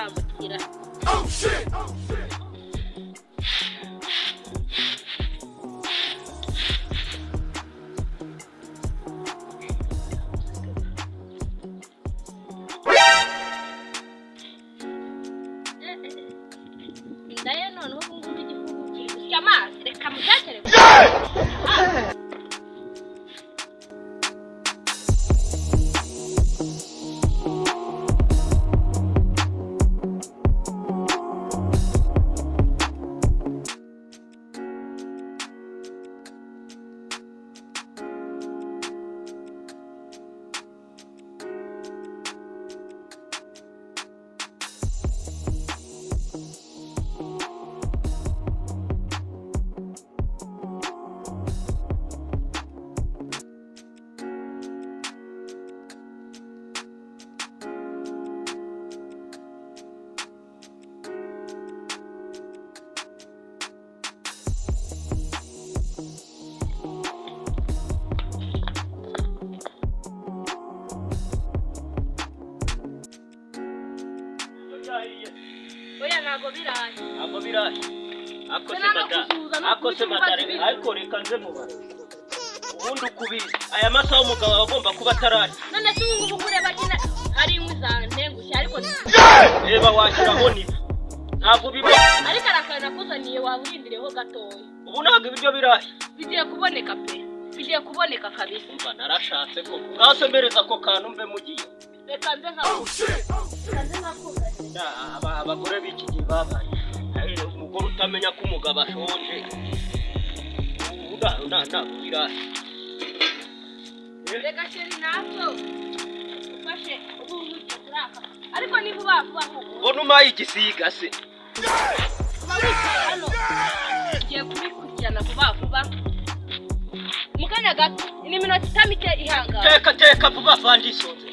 Sinamukira. Inda ye noneho ubu ngubu igihugu kiri gusya amazi, reka mutekere. Oya, ntabwo biraye. Ntabwo birahe. Ako se Sinanga mada, kuzuza no ako se kubica madare, ibibazo. Ariko reka nze mubara. Ubundi ukubizi, aya masaha umugabo aba agomba kuba atararya. None se ubu ngubu ureba nyine ari inkwi zantengushye, ariko Reba, washyiraho niba. Ntabwo ubibona. Ariko arakara nakuzaniye, waba urindiriyeho gatoya. Ubu ntabwo ibiryo birahe. Bigiye kuboneka pe, bigiye kuboneka kabisa. Umva, narashatse ko. Ngaho mpereza ako kantu mve mugiye. Reka nze nkakuze, reka nze nkakuze. Abagore b'iki gihe babaye. Umugore utamenya ko umugabo ashonje. Ubu ntabwo birahe. Reka chéri, nacyo ufashe ubu ugiye kuraka, ariko ni vuba vuba nk'ubu. Mbona umaye igisiga se. Uba wicaye hano, ugiye kubikurikirana vuba vuba mu kanya gato, ni iminota itamike, ihangana. Teka, teka vuba vuba, ndisonze.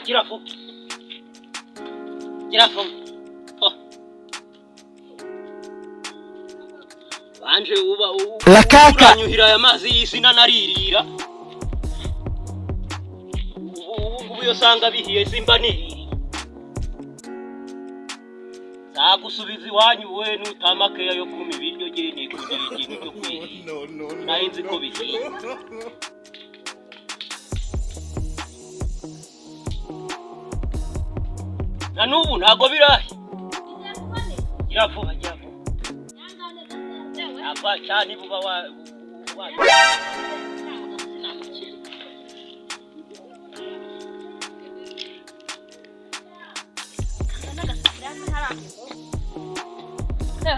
Gira vuba. Gira vuba. Oh. Banje uba La kaka. Uranyuhira aya mazi y'izina naririra. Ubu ngubu iyo usanga bihiye simba niririye. Nzagusubiza iwanyu we nutama keya yo kuma ibiryo, gihe nikundira ikintu cyo kwirira. Nari nzi ko bihiye. Na n'ubu ntabwo birahe. Bigiye kuboneka. Gira vuba, gira vuba. Ihangane gato. Ava cyane vuba wa. Sinamukira. N'agasafuriya ntarageza.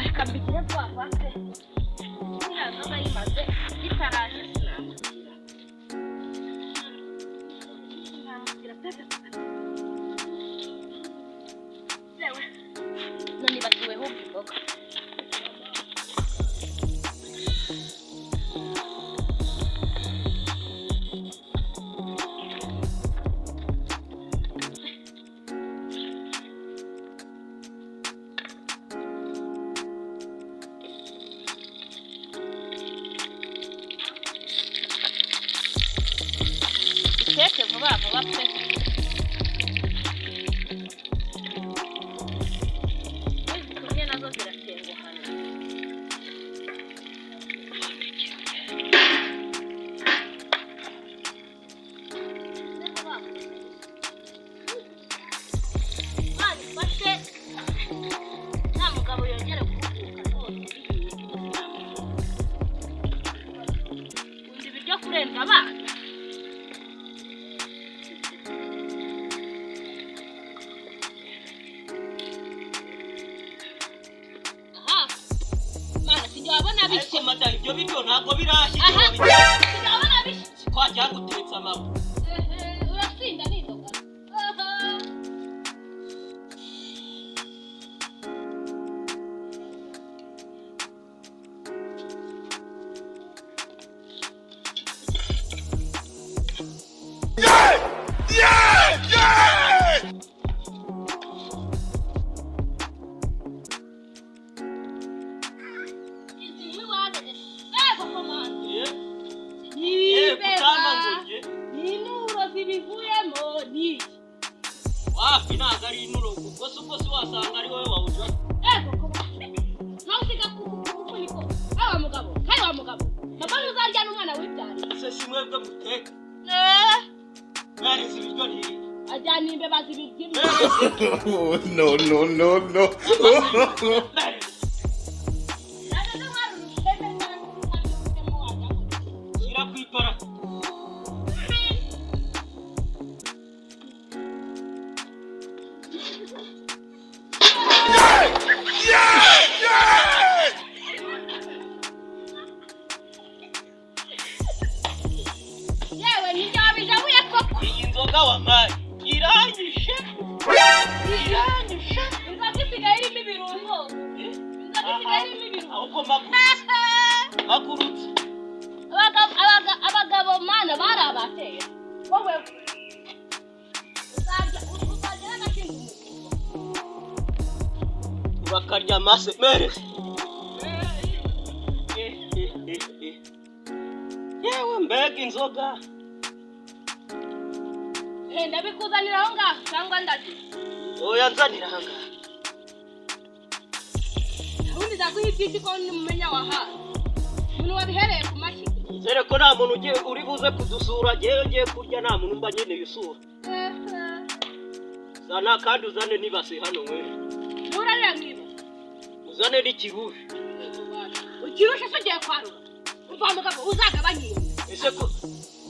Reka mbigire vuba vuba pe. Iriya nzoga yimaze bitaraje sinamukira. Sinamukira pe pe pe. Yewe, none nibagiweho imboga. Iteke vuba vuba pe. Izi nazo ziratenguhana. Vuba vuba. Imana ifashe nta mugabo yongere guhuguka rwose, bihiye. Nkunda ibiryo kurenza abana. Aha, Mana, sinjye wabona Ariko bishye. madamu, ibyo biryo ntabwo birashya. Aha. Ibyo wabitetse. Sinjye wabona bishye. Twajya gutetse amabuye. Ehe, urasinda n'inzoga. Aha. Izi nkwi ego komanda. Kutama ngo urye. Ni inuro zibivuyemo ni iki? Wapi, ntabwo ari inuro kuko se Ubwo si wasanga ari wowe wawujya? Ego kuba ntawusiga ku mufuniko. Kawe wa mugabo, kawe wa mugabo, papa, ntuzarya n'umwana wibyariye. Ese si mwebwe muteka? Mwereze ibiryo ntiriye. Ajyana imbeba zibirya. No, no, no, no. Mwereze. Shyira ku ipara. Yewe, nijye wabijabuye koko. Iyi nzoga wampaye iranyishe, iranyishe. Inzoga isigaye irimo ibirungo, inzoga isigaye irimo ibirungo. Ahubwo mpagurutse, mpagurutse. Abagabo mana bari abateye. Wowe uzarya, uzarya n'agashinga umugongo. Bakarya amase mereze. Yewe, mbega inzoga! Eh, ndabikuzanira aho ngaho cyangwa ndaje? Oya, nzanira aha ngaha. Ubundi ndaguha iby'isi ko nimumenya wahawe umuntu wabihereye ku mashyi. Nzere ko nta muntu ugiye uri buze kudusura. Ngewe ngiye kurya, nta muntu mba nkeneye usura. Zana kandi uzane n'ibase hano mwe. Nturarira mwiba. Uzane n'ikirusha. Ukirusha se ugiye kwarura? Umva mugabo, uzagabanye. Ese ko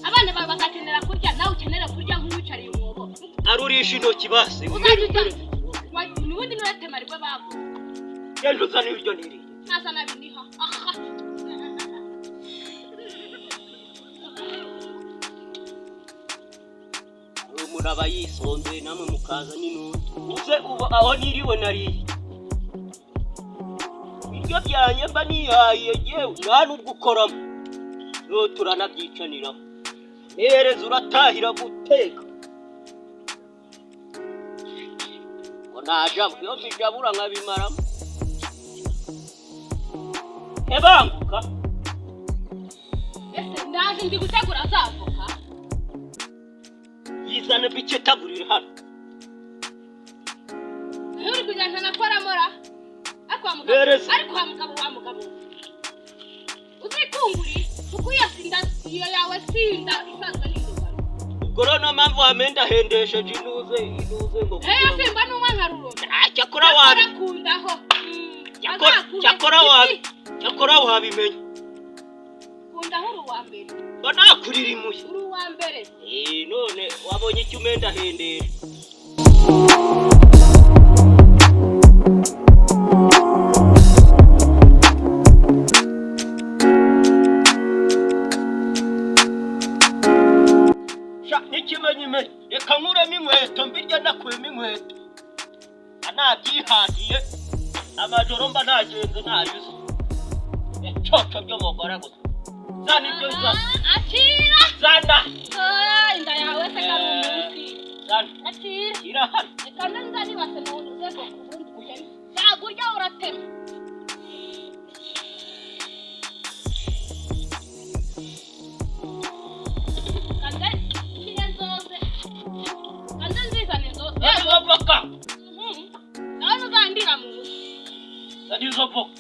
Abana bawe bazakenera kurya, nawe ukenera kurya nk'uwicariye umwobo. Arurisha intoki basi. Uzajya ujya n'ubundi niwe aribwo bavuze. Genda uzane ibiryo niriye. Ntaza nabiniha aha. Umuntu aba yisonzeye, namwe mukaza n'intundi. Uze ubu aho niriwe nariye ibiryo byanjye mba nihaye yewe, nta n'ubwo ukoramo no turanabyicaniraho. Ntihereze, uratahira guteka ngo najabwe. Iyo mbijabura nkabimaramo, ebanguka. Ese ndaje, ndi gutegura za voka. Yizane biketagurire hano. Nturi kujyana nakoramora, ariko wa mugabo Bereza. Ariko wa mugabo, wa mugabo, uzikunguri kuko iyo sinda, iyo yawe sinda isanzwe n'indogano. Ubwo rero niyo mpamvu wamendahendesheje inuze inuze ngo Heyo, simba n'umwe nkaruroma. Ah, cyakora wabi Kundaho. Cyakora wabimenya. Kundaho, uri uwa mbere. Mba nakuririmuye. Uri uwa mbere. Eh, none wabonye icyo umendahendesha. Sha, n'ikimenyimenyi, reka nkuremo inkweto mbirya nakuyemo inkweto. Mba nabyihagiye, amajoro mba nagenze nayuze ecoco by'umugore gusa. Zana ibyo, zana. Akira. Zana. Ah, inda yawe se kari umunsi. Zana. Akira. Shyira hano. Reka mbe nzanibase mu rwego ku bundi uteme, yagurya uratema. Kanze nshyire nzoze, kanze nzizane nzoze. Zana izo voka. Nawe ntuzandira mu nzu. Zana izo voka.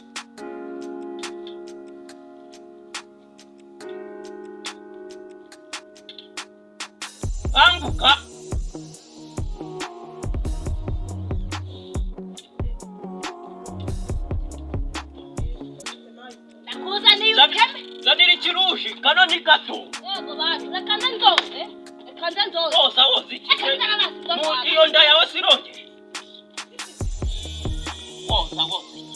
Banguka. Nakuzaniye uteme. Zanira ikirushi, kano ni gato. Yego bantu, reka nze nzoze, reka nze nzoze. Woza, woza iki? Reka nze nabasi. Iyo nda yawe sirongeje. Woza, woza iki?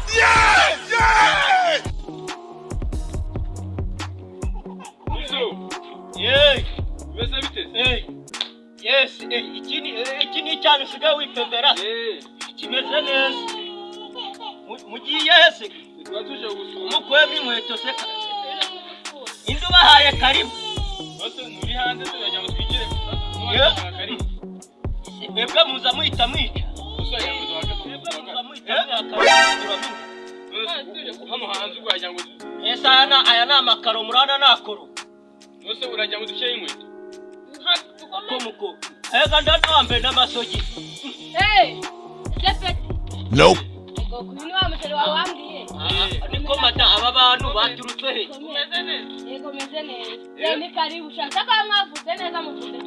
Yeah! Izo, Yeee! bimeze bite? Hey! Yes, iki ni icyana usigaye wipembera. Kimeze neza. Mugiye hese? Tuba tuje gusura. Mukuyemo inkweto se? Indi ubahaye karibu. Bose nturi hanze, turagira ngo twigire. Yeah. Karibu. Mwebwe muza muhita mwica. Gusa wagira ngo duhaka. Mwebwe muza Duhaka. muhita mwica. None se hano hanze ubwo wagira ngo Ese aya ni amakaro murana nakoro? None se uragira ngo dushyireho inkweto? Ko muko ega ndanambe n'amasogi. Eh, ese petit? Nope. Ego, uyu ni wa musore wawe wambwiye. Niko mada, aba bantu baturutse he? Umeze neza? Yego, meze neza. Ni karibu. Ushaka ko mwavuze neza, muvuze.